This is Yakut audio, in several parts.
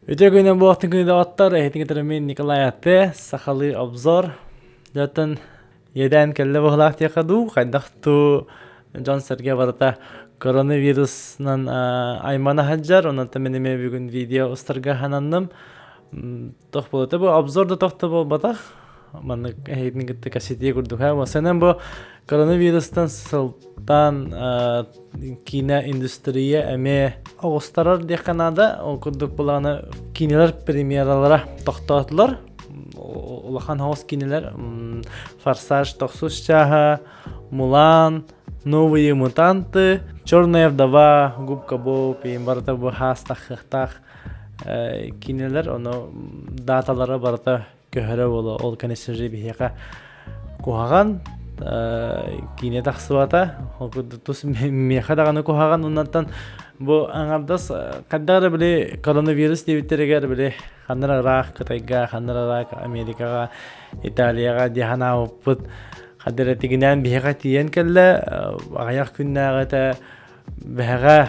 Үтүө күнүн буолтун күнү доҕоттор, эһитин мин Николай Ате, сахалыы обзор. Дьоттон иэдээн кэллэ быһылаах диэхэ дуу, хайдах туу дьон-сэргэ барыта коронавируснан аймана сылдьар, онон мин эмиэ бүгүн видео устарга хананным. Тох буолута бу обзор да тохто буолбатах. Маннык эһигини кытта кэпсэтии курдук. Сэнэн бу коронавирустан сылтаан киинэ индустрия эмиэ оҕустарар диэххэ наада. Ол курдук булааны киинэлэр премьералара тохтоотулар. Улахан соҕус киинэлэр «Форсаж тохсус чааһа», «Мулан», «Новые мутанты», «Черная вдова», «Губка Боб» иин барыта бу хаастахыахтаах киинэлэр ону даталара барыта көһөрө буолуо. Ол конечно же биһиэхэ куһаҕан киинэ тахсыбата. Ол курдук тус миэхэ даҕаны куһаҕан. Оннуттан бу аҥардас хайдах эрэ били коронавирус диэбиттэригэр били ханна эрэ ыраах Кытайга, ханна эрэ ыраах Америкаҕа, Италияҕа дии санаабыппыт хайдах эрэ тигинээн биһиэхэ тиийэн кэллэ. Аҕыйах күннээҕитэ Бэһэҕэ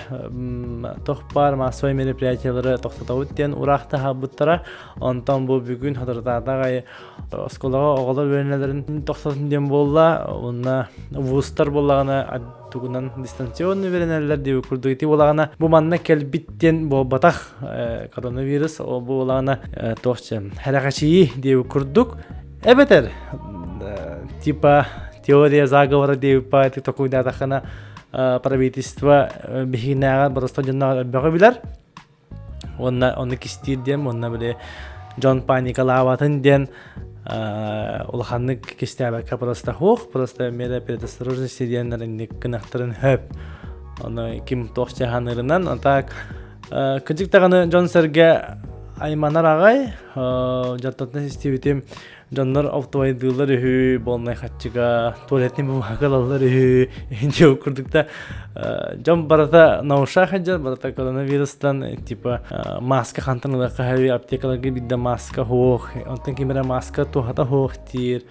туох баар массовай мероприятиелары тохтотобут диэн ураах таһаарбыттара. Онтон бу бүгүн соторутааҕыта аҕай оскуолаҕа оҕолор үөрэнэллэрин тохтотун диэн буолла. Уонна вузтар буоллаҕына тугунан дистанционно үөрэнэллэр диэбит курдук ити буоллаҕына бу манна кэлбит диэн буолбатах коронавирус ол буоллаҕына туох хэрэхэчийии диэбит курдук эбэтэр типа теория заговора диэбит такуйдаатаххына правительство биһигинээҕэр боростуой дьоннооҕор элбэҕи билэр уонна ону кистиир диэн уонна били дьон паникалаабатын диэн улаханнык кистээбэккэ просто суох просто меры предосторожности диэннэр инник гынахтарын хөп ону ким туох чаһаныырынан а так кырдьык даҕаны дьон-сэргэ айманар аҕай дьонтон истибитим Дьоннор оптовайдыыллар үһү, буолнай хаччыга, туалетный бумага ылаллар үһү, диэн курдук да дьон барыта на ушах сылдьар, барыта коронавирустан типа маска хантан ылыахха сөбүй, аптекаларга биирдэ маска суох, онтон ким эрэ маска туһата суох диир,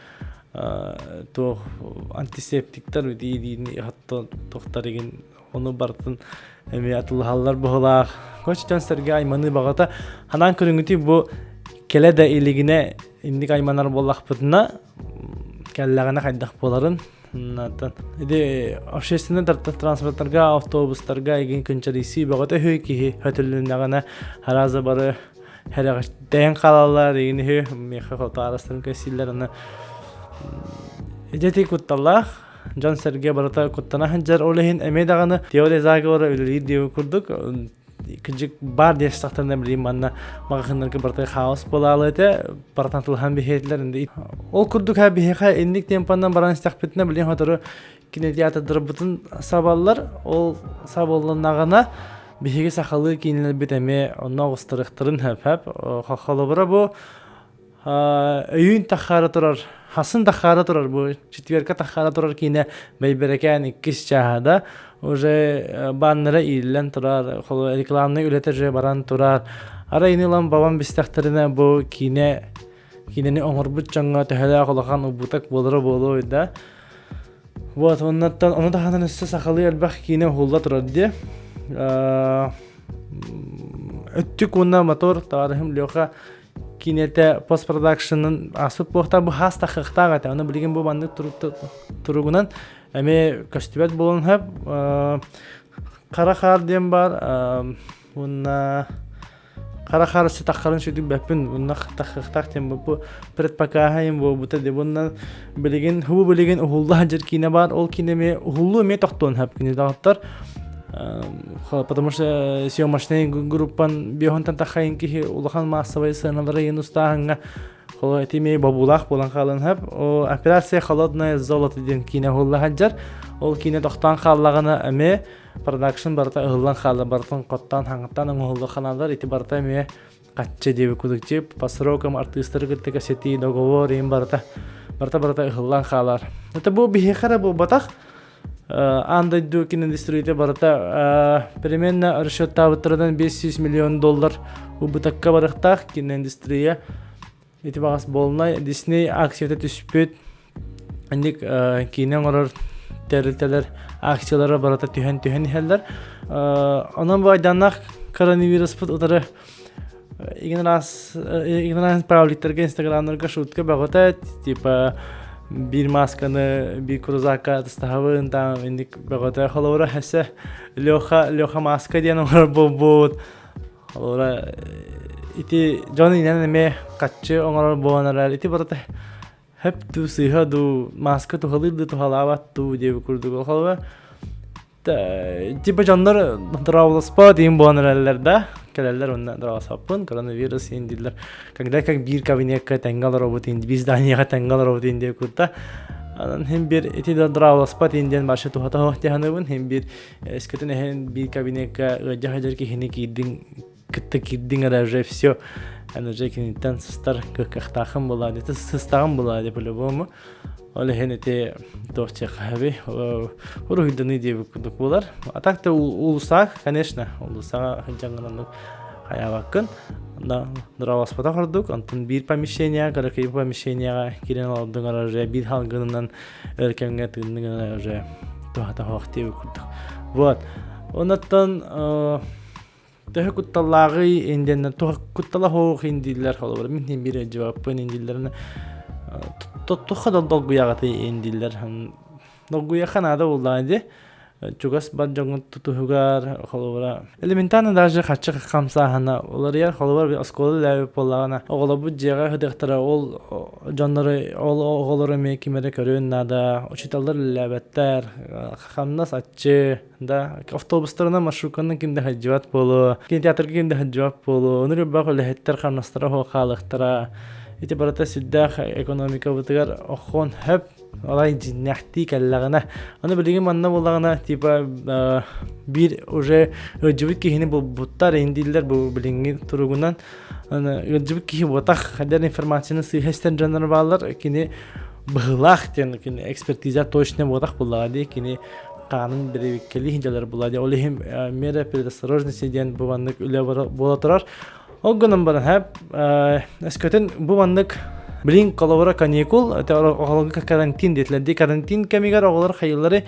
туох антисептиктар дии туохтар игин ону барытын эмиэ атыллаһаллар быһылаах. Коч дьон сэргэ айманыы баҕата ханаан көрүҥүтүй бу кэлэ да илигинэ инник айманар буоллахпытына кэллэҕинэ хайдах буоларын ити общественный транспорттарга автобустарга игин күнчэрийсии бөҕөтө үһү киһи хөтөллүннэҕинэ хараза бары хэрэҕтэйэн хаалаллар игин үһү миэхэ хотаарастарын кэсииллэр аны ити кутталлаах дьон-сэргэ барыта куттана сылдьар. Ол иһин эмиэ даҕаны теория заговора үлэлиир диэбит курдук кырдьык баар диэн сахтарына билигин манна маҕаһыыннарга барыта хаос буолаалы этэ барытан тылһан биһиэтилэр ол курдук ха биһиэхэ инник темпанан баран истэхпитинэ билигин сотору кинотеатрдарбытын сабаллар ол сабылланнаҕына биһиги сахалыы киинэлэрбит эмиэ онно оҕустарыахтарын хөп холобура бу Өйүүн таххаара турар, хасын таххаара турар бу четверка таххаара турар киинэ Бэйбэрэкээн иккис чааһа да уже баннера ииллэн турар, рекламнай үлэтэ уже баран турар. Арай ини ылан бабам бистэхтэринэ бу киинэ киинэни оҥорбут дьоҥҥо төһөлөөх улахан убыток буолара буолуой да. Вот оннуттан ону таһынан өссө сахалыы элбэх киинэ уһулла турар диэ. Өттүк уонна мотор табаарыһым Леха киинэтэ постпродакшнын ааспыт буолуохтаах бу хаас тахыахтаах этэ. Ону билигин бу маннык туругунан эмиэ көстүбэт буолан сөп. Хара хаар диэн баар уонна хара хаар өссө таххарын сүдүк бэппин уонна тахыахтаах диэн бу предпокаһа им буолбута де буонна билигин хубу билигин уһулла сылдьар киинэ баар ол киинэ эмиэ уһуллуу эмиэ тохтуон сөп кини доҕоттор Потому что съемочный группан биохонтан тахайын киһи улахан массовай сыаналары иин устааһыҥҥа холо этими бобуулаах буолан хаалан хөп. О операция холодное золото диэн киинэ уһулла сылдьар. Ол киинэ тохтоон хааллаҕына эмиэ продакшн барыта ыһыллан хаалла барытын хоттоон хаҥаттан оҥоһулла ханаалар ити барыта эмиэ хаччы диэбит курдук по срокам артыыстары кытта кэпсэтии договор иин барыта барыта барыта ыһыллан хаалар. Это бу биһиэхэ эрэ буолбатах Аан дойду киноиндустрията барыта примерно расчеттаабыттарынан 500 миллион доллар убытакка барыахтаах киноиндустрия ити баҕас буолунай Disney акцията түспүт инник киинэ оҥорор тэрилтэлэр акциялара барыта түһэн түһэн иһэллэр онон бу айдааннаах коронавируспут утары. Игнорас игнорас пабликтарга, инстаграмнарга шутка бөҕөтө, типа биир масканы биир крузакка атастаһабын, там инник бөҕөтө холобура өссө Леха Леха маска диэн оҥорор буолбут. Холобура ити дьон инэн эмиэ хаччы оҥорор буолан эрэр. Ити барыта хөп дуу сыыһа дуу маска туһалыыр дуу туһалаабат дуу диэбит курдук. Холобура типа дьоннор дорооболоспот иин буолан эрэллэр да кэлэллэр уонна дорооболоспоппун коронавирус иин дииллэр когда как биир кабинекка тэҥҥэ олоробут иин биир зданиеҕа тэҥҥэ олоробут иин диэн курта анан хин биир ити да дорооболоспот иин диэн вообще туһата суох дии саныыбын хин биир өскөтүн эһин биир кабинекка ыалдьа сылдьар киһини киирдиҥ кытта киирдиҥ эрэ уже все эн уже киниттэн сыстар кыахтааххын буолаа ити сыстаҕын буолаа ди по-любому ол иһин ити туох диэххэ уруһуйданыы диэбит курдук буолар а так то уулуссаҕа конечно уулуссаҕа сылдьаҥҥын оннук хайаабаккын дорообоспотох ордук онтон биир помещениеҕа кыракый помещениеҕа киирэн олордуҥ эрэ уже биир халгынынан өр кэмҥэ тыынныҥ эрэ уже туһата суох диэбит курдук вот оннуттан Төһө кутталлааҕый индиэннэр туох куттала суох индииллэр холобура мин иһин биир дьыбаппын индииллэринэ туохха да долгуйаҕытый индииллэр долгуйахха наада буоллаҕа дии чугас бар дьоҥҥун тутуһугар холобура элементарно даже хаччы хамсааһына уларыйар холобура оскуола үлэлээбит буоллаҕына оҕолорбут дьиэҕэ сытыахтара ол дьоннору ол оҕолору эмиэ ким эрэ көрүөн наада учууталлар үлэлээбэттэр хамнас аччы Да, автобустарынан, маршрутканан ким да сылдьыбат буолуо, кинотеатрга ким да сылдьыбат буолуо, ону элбэх үлэһиттэр хамнастара суох хаалыахтара. Ити барыта сүрдээх экономикабытыгар оххон хөп алай дьиннээхтии кэллэҕинэ. Аны билигин манна буоллаҕына, типа биир уже ыалдьыбыт киһини булбуттар, индииллэр бу билиҥҥи туругунан. Аны ыалдьыбыт киһи буотах, хайдах информацияны сыыһа истэн дьоннор бааллар, кини быһыылаах диэн кини экспертиза точно буотах буоллаҕа дии, кини хаанын бэрэбиккэлии сылдьаллар буолла дии. Ол иһин мера предосторожности диэн бу маннык үлэ буола турар. Ол гынан баран һэ өскөтүн бу маннык билин холобура каникул оҕолорго карантин диэтилэр дии карантин кэмигэр оҕолор хайыллары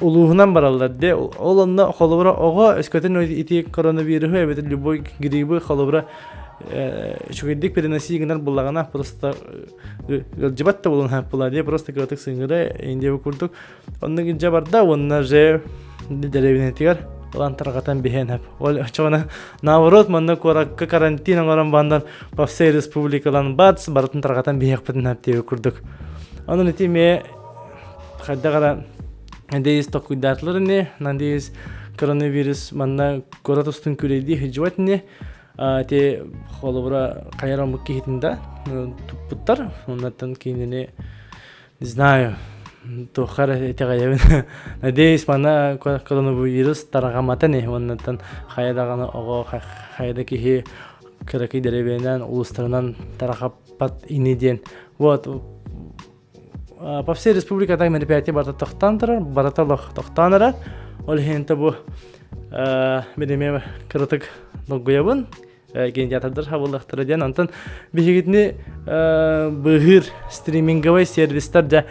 улууһунан бараллар дии ол онно холобура оҕо өскөтүн ити коронавируһу эбэтэр любой грибы холобура үчүгэйдик переноси гынар буллаҕына просто ыалдьыбат да буолан буолаа дии просто кыратык сыҥыра индия курдук Оннук илдьэ барда уонна же дэриэбинэтигэр ылан тарҕатан биһиэн сөп. Ол оччоҕуна наоборот манна куоракка карантин оҥорон бандан по всей республикалан бац барытын тарҕатан биһиэхпитин сөп диэбит курдук. Онон ити эмиэ хайдах эрэ надеюсь толкуйдаатылар ини, надеюсь коронавирус манна куорат устун күлэйдии сылдьыбат ини. Ити холобура хайар омук киһитин да туппуттар. Оннуттан кинини Не знаю, туохха эрэ итэҕэйэбин. Надеюсь, манна коронавирус тарҕамматын иһин уоннаттан хайа даҕаны оҕо, хайа да киһи кыракый дэриэбинэнэн, улуустарынан тарҕаппат ини диэн. Вот по всей республике так мероприятие барыта тохтоон турар, барыта олох тохтоон эрэр. Ол иһин бу мин эмиэ кыратык долгуйабын. Кинотеатрдар хабыллыахтара диэн. Онтон биһигитини быыһыыр стриминговай сервистар дьэ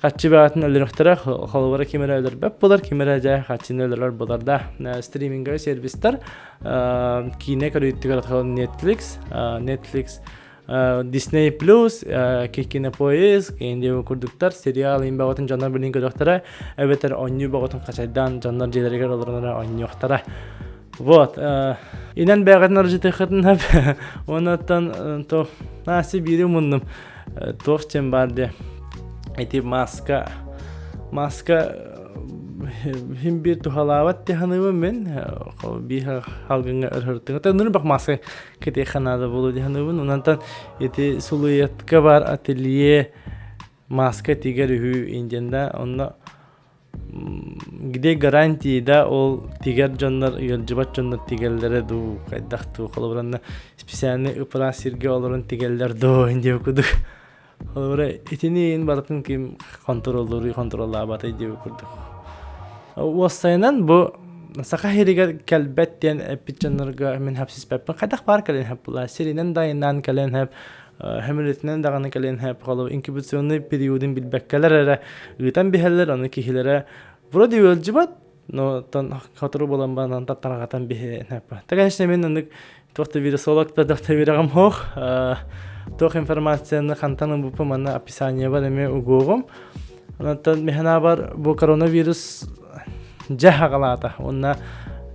хаччы бэҕэтин өлөрүөхтэрэ. Холобура ким эрэ өлөрбөт буолар, ким эрэ дьэ хаччыны өлөрөр буолар да. Стриминговай сервистар киинэ көрүүтүгэр Netflix, Netflix Disney Plus, Кинопоиск, индия курдуктар сериал иин бөҕөтүн дьоннор билин көрүөхтэрэ, эбэтэр оонньуу бөҕөтүн хачайдаан дьоннор дьиэлэригэр олорон эрэ оонньуохтара. Вот. Инэн бэҕэтин аржытыаххытын сөп. Онуттан то Настя биири умуннум. Туох чем бар де. Ити маска маска хим биир туһалаабат дии мин. Биир халгыҥҥа өрһөртүҥ. Төннөрү бах маска кэтиэххэ наада буолуо дии саныыбын. Онтон ити Сулуйатка баар ателье маска тигэр үһү индиэн да онно где гарантии да ол тигэр дьоннор ыалдьыбат дьоннор тигэллэрэ дуу хайдах дуу холобура специальный ыпыраас сиргэ олорон тигэллэр дуу диэбит курдук холобура итини иин барытын ким хонтуруоллууруй хонтуруоллаабатай диэбит курдук уоссайынан бу саха сиригэр кэлбэт диэн эппит дьоннорго мин хапсыспаппын хайдах баар кэлэн хэп була сиринэн да айаннаан кэлэн хэп хөмүлүтүнэн даҕаны кэлэн хэп холобур инкубационный периодын билбэккэлэр эрэ ыытан биһэллэр ону киһилэрэ вроде ыалдьыбат но тон сотору буолан баран тарҕатан биһэ да конечно мин оннук Туох да вирусолог да туох да үөрэҕим суох. Туох информацияны хантан ылбыппын манна описаниебар эмиэ угуоҕум. Онтон мин санаабар бу коронавирус дьэ хаҕалаата. Уонна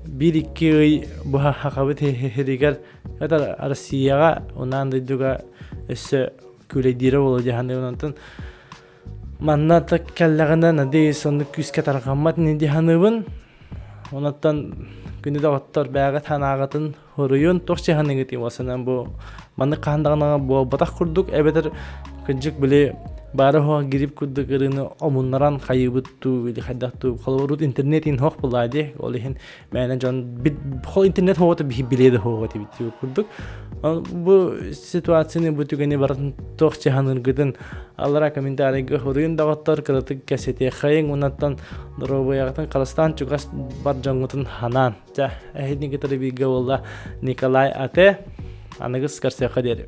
биир-икки ый бу хахабыт иһигэр это Россияҕа унаан дойдуга өссө күүлэйдиирэ буолуо дии саныыбын. Онтон манна да кэллэҕинэ надеюсь оннук күүскэ тарҕаммат ини дии саныыбын. Онтон күнү доҕоттор бэйэҕит санааҕытын хоруйун туох чыһаныгытый уосанан бу маннык хаһан даҕаны буолбатах курдук эбэтэр кырдьык били баара суох грипп курдук ырыыны омуннаран хайыыбыт дуу или хайдах дуу холобур интернет иһин суох буоллаа дии ол иһин мээнэ дьон хол интернет хоҕото биһи билиэ да хоҕо тибит курдук бу ситуацияны бу түгэни барытын туох чыһаныргытын аллара комментарийга хоруйун доҕоттор кыратык кэсэтиэххэйиҥ уоннаттан доруобуйаҕытын харыстаан чугас бар дьоҥҥутун ханаан Чэ, эһигини кытары бииргэ буолла Николай Ате. Аныгыс көрсүөххэ диэри.